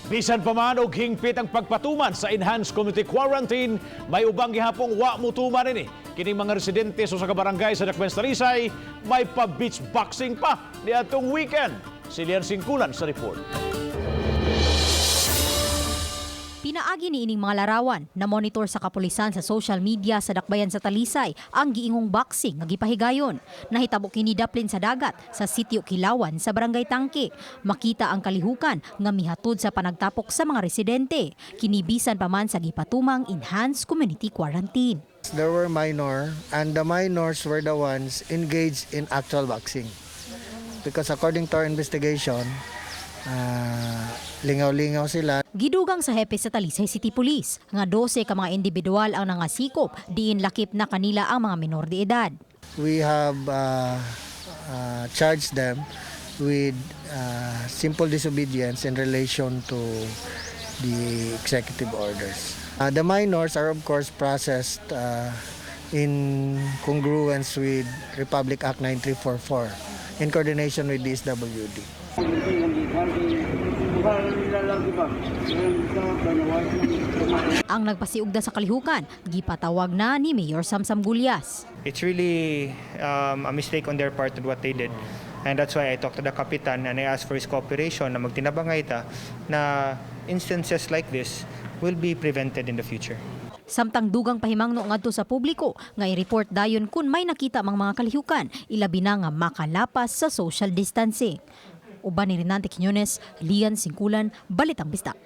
Bisan pa man og hingpit ang pagpatuman sa enhanced community quarantine, may ubang gihapong wa mutuman ini. Kining mga residente sa usa ka barangay sa Dakbayan sa Talisay, may pa-beach boxing pa niadtong weekend. Si Lian Singkulan sa report. Pinaagi ni ining mga larawan na monitor sa kapulisan sa social media sa Dakbayan sa Talisay ang giingong boxing nga gipahigayon. Nahitabo kini daplin sa dagat sa sitio Kilawan sa Barangay Tangke. Makita ang kalihukan nga mihatod sa panagtapok sa mga residente. Kini bisan pa man sa gipatumang enhanced community quarantine. There were minor, and the minors were the ones engaged in actual boxing. Because according to our investigation, lingaw-lingaw sila. Gidugang sa hepe sa Talisay City Police nga 12 ka mga individual ang nangasikop, diin lakip na kanila ang mga menor de edad. We have charged them with simple disobedience in relation to the executive orders. The minors are, of course, processed in congruence with Republic Act 9344 in coordination with DSWD. Ang nagpasiugda sa kalihukan, gipatawag na ni Mayor Samsam Gullas. It's really a mistake on their part with what they did. And that's why I talked to the kapitan and I asked for his cooperation na magtinabangay ta na instances like this will be prevented in the future. Samtang dugang pahimangno ngadto sa publiko nga i-report dayon kung may nakita mang mga kalihukan, ilabi na nga makalapas sa social distancing. Uban ni Renante Quiñones, Lian Singkulan, Balitang Bisdak.